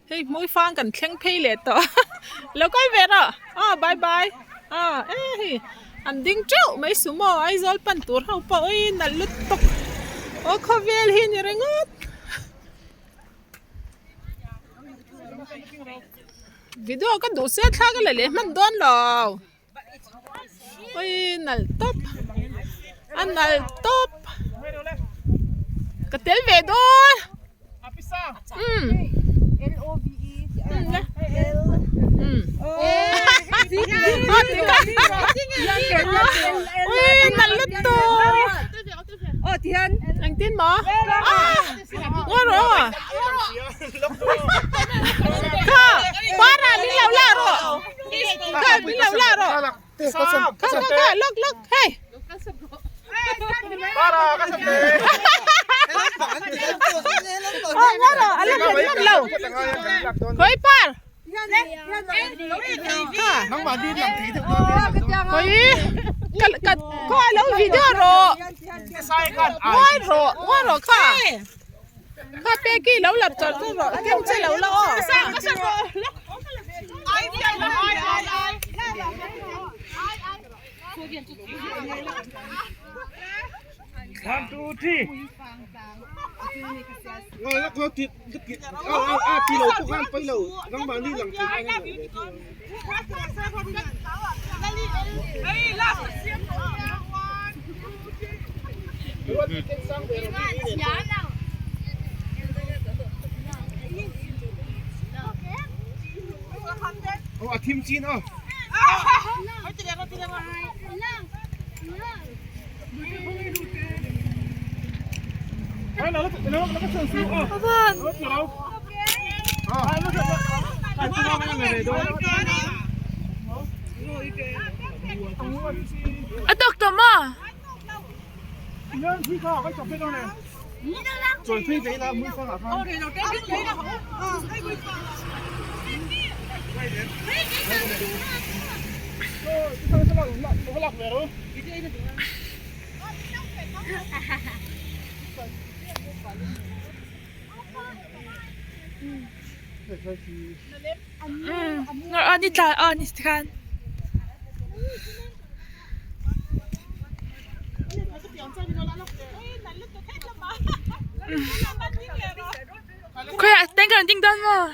Hei hmuifang kan thleng phei leh tawh lo kawi ve rawh aw bye bye aw e hei an ding teuh mai sumo Aizawl pan tur ho pawh ui nalh lutuk aw khawvel hi ni ringawt video ka duh se thla ka la leh hman dawn lo. Ui nalh tawp a nalh tawp ka tel ve dawn umm ui nalh lutuk engtin maw ngaw rawh kha para min lo la rawh. Kha min lo la rawh. Kha kha kha lawk lawk hei. Oh nga rawh a la hlen hman lo. Khawi par. Kha. Khawi ka ka khaw a lo video rawh. Ngawi rawh ngawi rawh kha. Kha peki lo la chawrh chawrh rawh kem che lo la aw. A tawk tawh maw? Umm ni tla aw ni khan. Khawiah tank an ding dawn maw?